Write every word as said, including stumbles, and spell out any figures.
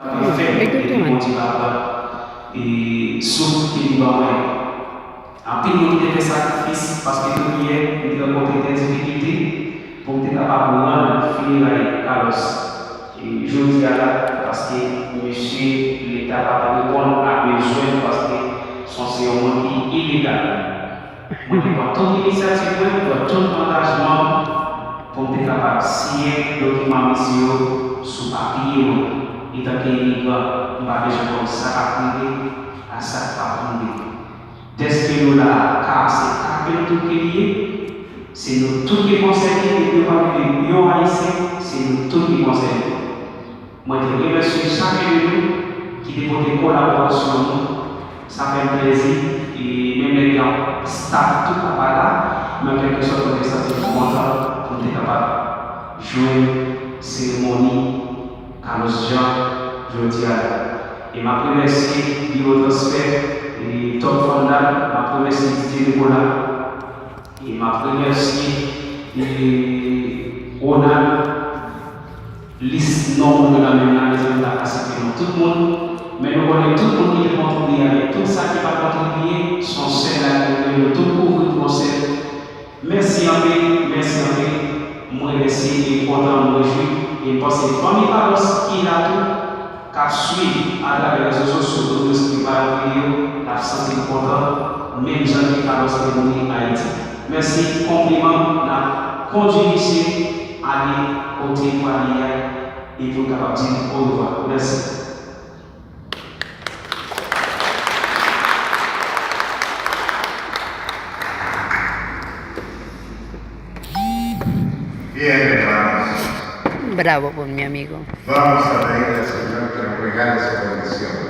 Fè, epi Bondye pa pran, e, souf ke li ban mwen. Anpil moun ki te fè sakrifis, paske premye, m te rankontre de difikilte pou m te kapab rann fineray Carlos. E jodi a la, paske mesye, Leta pa t reponn a bezwen, paske se yon moun ki ilegal. Mwen te pran tout inisyativ mwen, pran tout angajman m pou m te kapab siyen dokiman misye yo sou papye mwen. Etanke imigran, m pa bezwen konn sa k ap rive a sa k p ap rive. Dèske nou la a, ka a se ka ke nou tout ke li ye. Se nou tout ki konsène, depi yo pale de yon Ayisyen, se nou tout ki konsène. Mwen te remèsye chak de nou ki te pote kolaborasyon nou. Sa fè m plezi, e menm lè gen yon staf tout pa la, men an kèlkesòt mwen te santi m kontan pou m te kapab jwenn seremoni Carlos Jean jodi a la. E m ap remèsye Biwo Transfè, e Top Fondal, m ap remèsye D J Nicolas, e m ap remèsye, e, Ronald. Lis non moun yo nan men m nan, mezanmi, m pa ka site non tout moun, men nou konnen tout moun ki te kontribye avèk tout sa ki pa kontribye, se yon sèl lagrimen, nou tout kouvri pou yon sèl. Mèsi anpil, mèsi anpil. Mwen remèsye e kontan, mwen rejwi. E m panse fanmi Carlos ki la tou, k ap swiv atravè rezo sosyo, odyans ki pa nan videyo, l ap santi l kontan, menm jan ke Carlos te mouri Ayiti. Mèsi, konpliman, n ap kondui misye ale kote pou ale a, e pou l kapab di n orevwa. Mèsi. Bien, hermanos. Bravo por mi amigo. Vamos a pedirle al Señor que nos regale su bendición.